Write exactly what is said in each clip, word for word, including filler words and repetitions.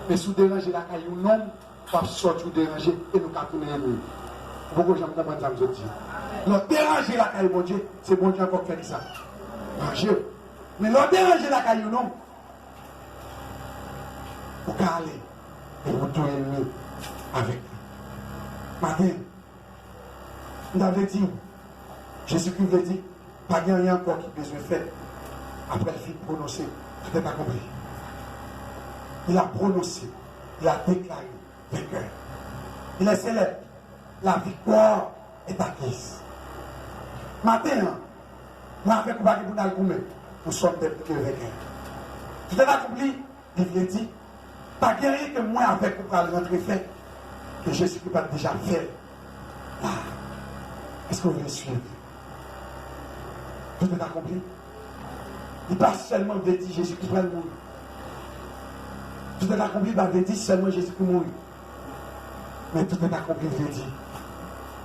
Men si w deranje lakay yon nonm, w ap sòti w deranje e nou ka tounen ènmi. Ou poko janm konprann sa m sot di. Lè w deranje lakay Bondye, se Bondye ankò k fè kisa? Ranje w. Men lè w deranje lakay yon nonm, ou ka ale epi w tounen ènmi avèk li. Maten, m ta vle di w, Jezikri vle di, pa gen anyen ankò ki bezwen fèt apre l fin pwononse, tout est accompli. Il a prononcé, il a déclaré vainqueur. Il est célèbre, la victoire est acquise. Maten an, mwen avèk ou pa gen pou n al goumen, nous sommes des vainqueurs. Tout est accompli, li vle di, pa gen anyen ke mwen avèk ou pral rantre fè ke Jezikri pa t deja fè l la. Èske w vle swiv? Tout est accompli. Li pa sèlman vle di Jezikri pral mouri. Tout est accompli pa vle di sèlman Jezikri mouri. Men tout est accompli vle di,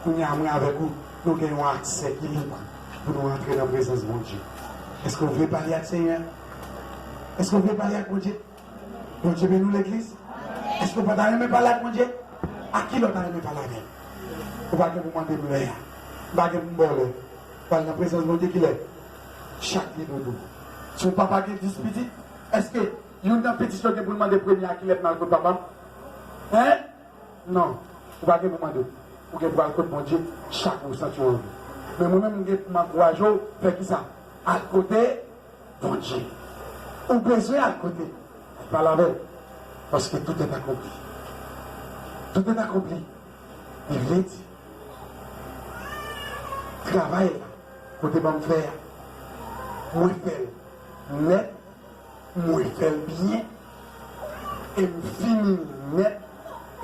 kounye a mwen avèk ou, nou gen yon aksè ki lib pou nou antre nan prezans Bondye. Èske w vle pale ak Senyè? Èske w vle pale ak Bondye? Bondye beni w, legliz. Èske w pa ta renmen pale ak Bondye? Ak ki lè w ta renmen pale avè l? Ou pa gen pou mande m lè a. M pa gen pou m ba w lè. W al nan prezans Bondye ki lè? Chak gen dodo. Si w papa gen dis pitit, èske youn nan pitit yo gen pou l mande premye a ki lè m al kot papa m? Hen? Non. Ou pa gen pou mande. Ou gen pou al kot Bondye chak ou santi w anvi. Men mwen menm, m gen pou m ankouraje w fè kisa? Al kote Bondye. Ou bezwen al kote l, al pale avè l. Paske tout est accompli. Tout est accompli. Li vle di, travay la, kote ban m fè a, mwen fè l nèt, mwen fè l byen, e m fini l nèt,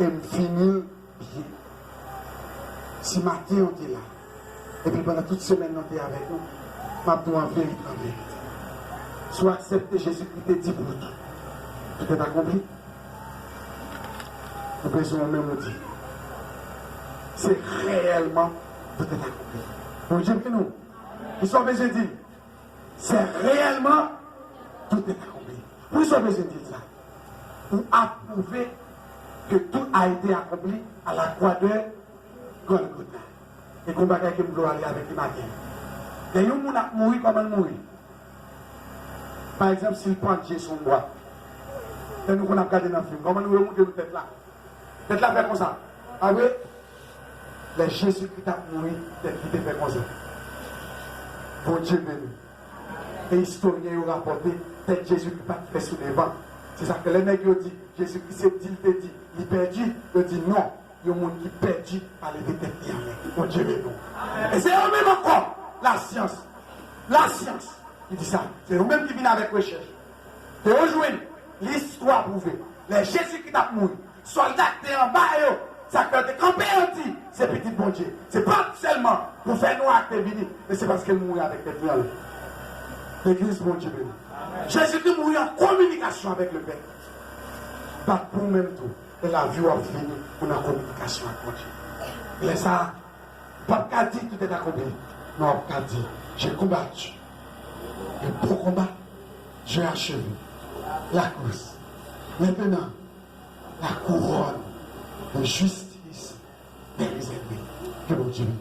e m fini l byen. Si maten w te la, epi pandan tout semèn nan w te avèk nou, m ap di w an verite, an verite. Si w aksepte Jezikri te di pou ou tou, tout est accompli. Ou bezwen ou menm ou di, se reyèlman tout est accompli. Bondye beni w. Kisa w bezwen di? C'est réellement tout est accompli. Poukisa w bezwen di sa? Pou apwouve que tout a été accompli à la croix de Golgotha. E gon bagay ke m vle w ale avèk li maten. Lè yon moun ap mouri, kòman l mouri? Pa egzanp, si l pandye sou yon bwa. Lè nou konn ap gade nan fim, kòman nou yo montre nou tèt la? Tèt la fè konsa. Pa vre? Lè Jezikri t ap mouri, tèt li te fè konsa. Bondye beni. E istoryen yo rapòte, tèt Jezikri pa t fè sou devan. Se sa k fè lè nèg yo di Jezikri se di l te di, li pèdi, yo di non, yon moun ki pèdi pa leve tèt li anlè. Bondye beni w. E se yo menm ankò, lasyans. Lasyans, li di sa. Se yo menm ki vin avèk rechèch. Ke yo jwenn, listwa pwouve. Lè Jezikri t ap mouri, sòlda k te anba yo, sa k fè yo te kanpe yo di, se Pitit Bondye. Se pa sèlman pou fè nou ak te vini, men se paske l mouri avèk tèt li anlè. Legliz Bondye beni. Jezikri mouri an kominikasyon avèk Lepè. Bat pou ou menm tou. E lavi w ap vini pou nan kominikasyon ak Bondye. Lè sa a, w p ap ka di tout est accompli, men w ap ka di, j'ai combattu le bon combat, j'ai achevé la course. Maintenant, la couronne de justice m'est réservée. Que Bondye beni.